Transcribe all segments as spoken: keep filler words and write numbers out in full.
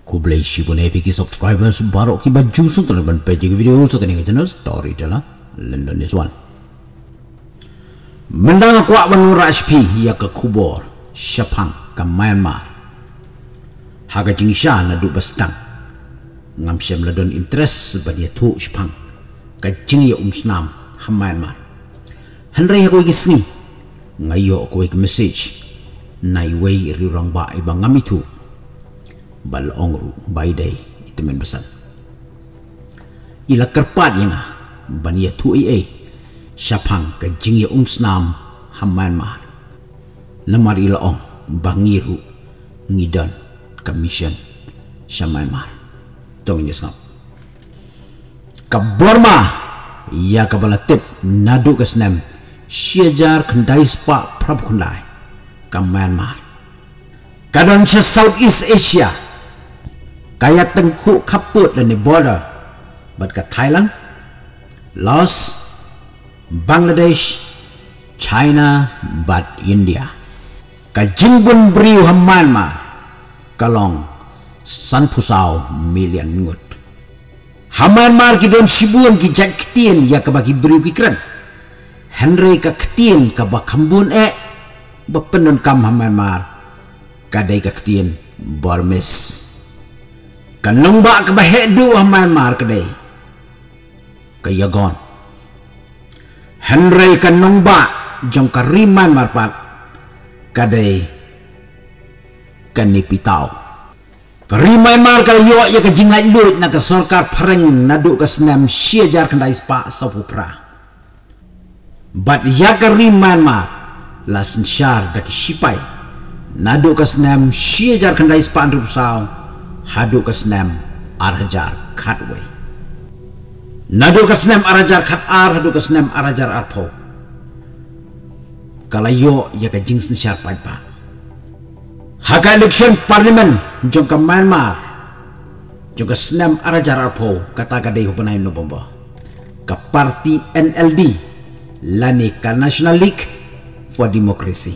Khublei shibun ïa phi ki subscribers baroh kiba ju sngewtynnat ban peit ïa ki video sa kane ka channel Storyteller London is one. Mynta nga kwah ban wanrah sha phi ïa ka khubor shaphang ka Myanmar. Ha ka jingshisha naduh ba sdang ngam shym la don interest ban ïathuh shaphang ka jingïaumsnam ha Myanmar. Hynrei ha kawei ka sngi nga ïoh kawei ka message na iwei i rangbah iba ngam ithuh, ba la ong ruh ba i dei i tymmen basan. I la kyrpad ïa nga ban ïathuh ei ei shaphang ka jingïaumsnam ha Myanmar, namar i la ong ba ngi ruh ngi don ka mission sha Myanmar. To ngin ïa sngap. Ka Burma, ïa kaba la tip naduh ka snem shi hajar khyndai spah phra phew khyndai, ka Myanmar ka don sha Southeast Asia. Ka ïatyngkhuh khappud lane border bad ka Thailand, Laos, Bangladesh, China bad India. Ka jingbun briew ha Myanmar ka long sanphew saw million ngut. Ha Myanmar ki don shibun ki jait ktien ïa kaba ki briew ki kren. Hynrei ka ktien kaba kham bun eh ba pyndonkam ha Myanmar ka dei ka ktien Burmese. Ka nongbah kaba heh duh ha Myanmar ka dei ka Yangon. Hynrei ka nongbah jong ka ri Myanmar pat ka dei ka Naypyitaw. Ka ri Myanmar ka la ïoh ïa ka jinglaitluid na ka sorkar phareng naduh ka snem shi hajar khyndai spah saw phew phra. Bad ïa ka ri Myanmar la synshar da ki shipai naduh ka snem shi hajar khyndai spah hynriew phew saw haduh ka snem ar hajar khatwei. Naduh ka snem ar hajar khatar haduh ka snem ar hajar arphew ka la ïoh ïa ka jingsynshar paidbah. Ha ka election parliament jong ka Myanmar jong ka snem ar hajar arphew, kata ka dei ha u bnai November, ka party N L D lane ka National League for Democracy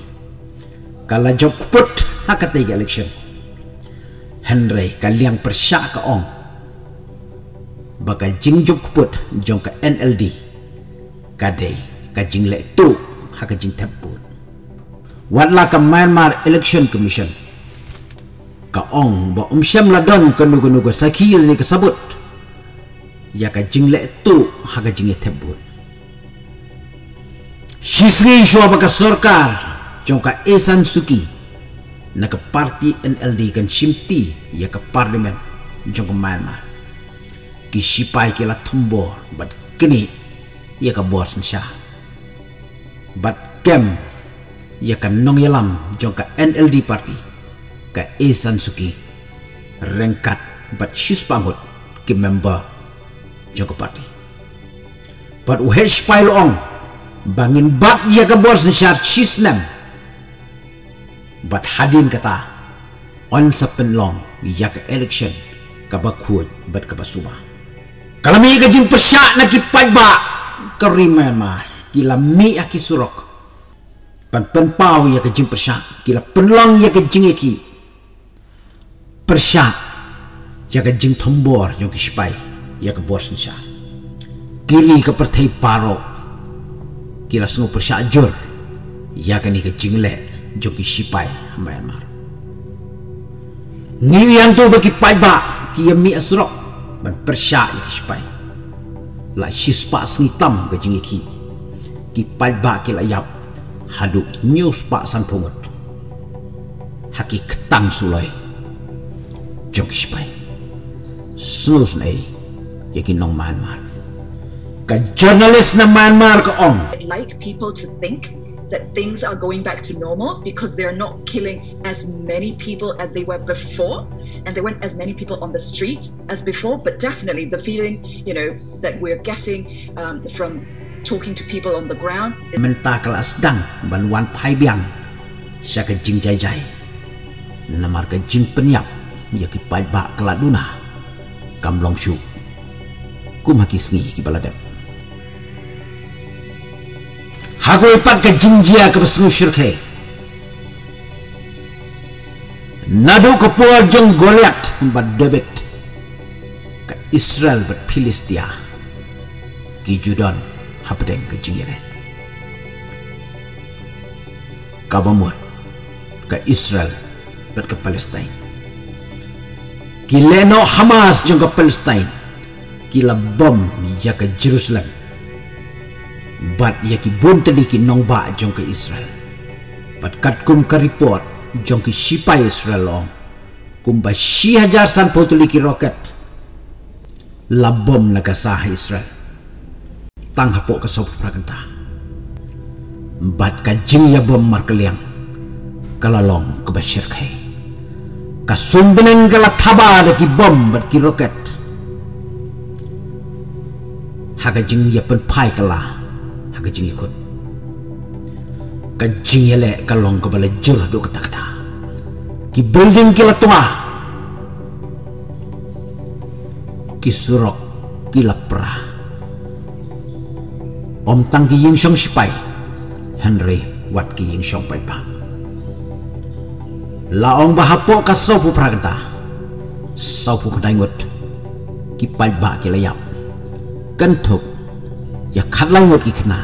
ka la jop kput ha katei ka election. Hynrei ka liang pyrshah ka ong ba ka jingjop kput jong ka N L D ka dei ka jingleh tuh ha ka jingthep vote. Wat la ka Myanmar Election Commission ka ong ba um shym la don kano kano ka sakhi lane ka sabut ïa ka jingleh tuh ha ka jingïathep vote. Shisngi shuwa ba ka sorkar jong ka Aung San Suu Kyi na ka party N L D kan shimti ïa ka parliament jong ka Myanmar, ki shipai ki la thombor bad knieh ïa ka bor synshar. Bad kem ïa ka nongïalam jong ka N L D party, ka Aung San Suu Kyi, ryngkat bad shispah ngut ki member jong ka party. Bad u heh shipai u la ong ba ngin bat ïa ka bor synshar shisnem. Bad hadien kata yn sa pynlong ïa ka election kaba khuid bad kaba suba. Ka la mih ka jingpyrshah na ki paidbah ka ri Myanmar, ki la mih ha ki surok ban pynpaw ïa ka jingpyrshah, ki la pynlong ïa ka jingïakhih pyrshah ïa ka jingthombor jong ki shipai ïa ka bor synshar. Ki ri ka pyrthei baroh ki la sngew pyrshah jur ïa kane ka jingleh jong ki shipai ha Myanmar. Ngi ïohi hangto ba ki paidbah ki ïa mih ha surok ban pyrshah ïa ki shipai. La shispah sngi tam ka jingïakhih, ki paidbah ki la ïap haduh hynñiewspah sanphew ngut ha ki ktang suloi jong ki shipai. Sngewsynei ïa ki nong Myanmar. Ka journalist na Myanmar ka ong, I'd like people to think that things are going back to normal because they're not killing as many people as they were before, and there weren't as many people on the streets as before, but definitely the feeling, you know, that we're getting, um, from talking to people on the ground. Mynta ka la sdang ban wan phai biang sha ka jingjaijai, namar ka jingpynïap ïa ki paidbah ka la duna, kam long shuh kum ha ki sngi kiba la dep. Ha kawei pat ka jingjia kaba sngewsyrkhei, Naduh ka por jong Goliath bad David, ka Israel bad Philistia ki ju don hapdeng ka jingïaleh. Kaba mut, ka Israel bad ka Palestine. Ki lehnoh Hamas jong ka Palestine ki la bom ïa ka Jerusalem bad ïa ki bun tylli ki nongbah jong ka Israel. Bad katkum ka report jong ki shipai Israel, long kumba shi hajar sanphew tylli ki rocket la bom na Gaza ha Israel tang hapoh ka sawphew phra kynta. Bad ka jingïabom markylliang ka la long kaba shyrkhei. Ka suiñ bneng ka la thaba da ki bom bad ki rocket ha ka jingïapynphai kylla ha ka jingïakhun. Ka jingïaleh ka long kaba la jur haduh katta katta. Ki building ki la twa, ki surok ki la pra. Ym tang ki ïingshong shipai, hynrei wat ki ïingshong paidbah. La ong ba hapoh ka sawphew phra kynta, sawphew khyndai ngut ki paidbah ki la ïap, kynthup ïa khatlai ngut ki khynnah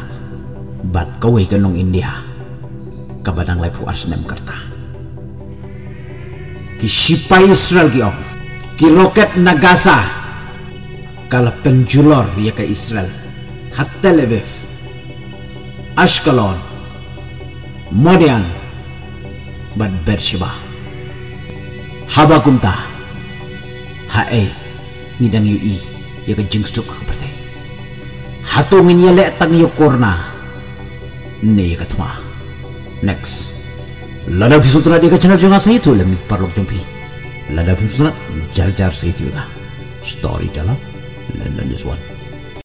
bad kawei ka nong India kaba dang laiphew ar snem ka rta. Ki shipai Israel ki ong, ki rocket na Gaza ka la pynjulor ïa ka Israel ha Tel Aviv, Ashkelon, Modi'in bad Beersheba. Haba kumta, haei ngi dang ïohi ïa ka jingsuk ha ka pyrthei? Hato ngin ïaleh tang ïa u corona ne ïa ka thma? Next. Lada phi sngewtynnat ïa ka channel jong nga sa ïathuh lem ïa ki paralok jong phi. Lada phi sngewtynnat, jar jar sa ïathuh ïa nga. Storyteller London, just one.